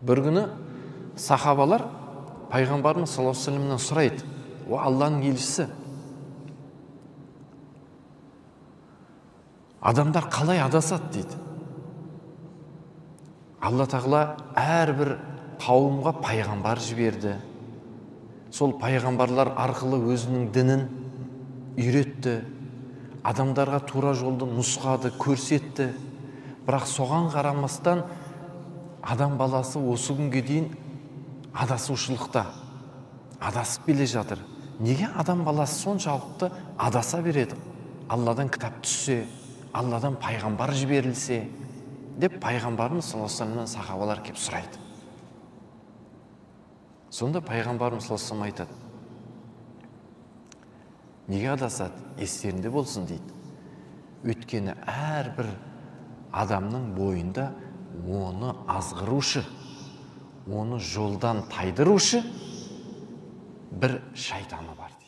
Бір күні сахабалар пайғамбарымыз саллаллаху алейхи уассаламнан сұрайды: «О Алланың елшісі, адамдар қалай адасады?» дейді. Алла тағала әрбір қауымға пайғамбар жіберді. Сол пайғамбарлар арқылы өзінің дінін үйретті, адамдарға тура жолды нұсқады, көрсетті. Бірақ соған қарамастан адам баласы осы күнге дейін адасушылықта, адасып келе жатыр. Неге адам баласы соншалықты адаса береді? Алладан кітап түссе, Алладан пайғамбар жіберілсе деп пайғамбарымыз саллаллаху алейхи уассаламнан сахабалар кеп сұрайды. Сонда пайғамбарымыз саллаллаху алейхи уассалам айтады: неге адасады? Естерінде болсын дейді. Өйткені әрбір адамның бойында оны азғырушы, оны жолдан тайдырушы бір шайтаны бар дейді.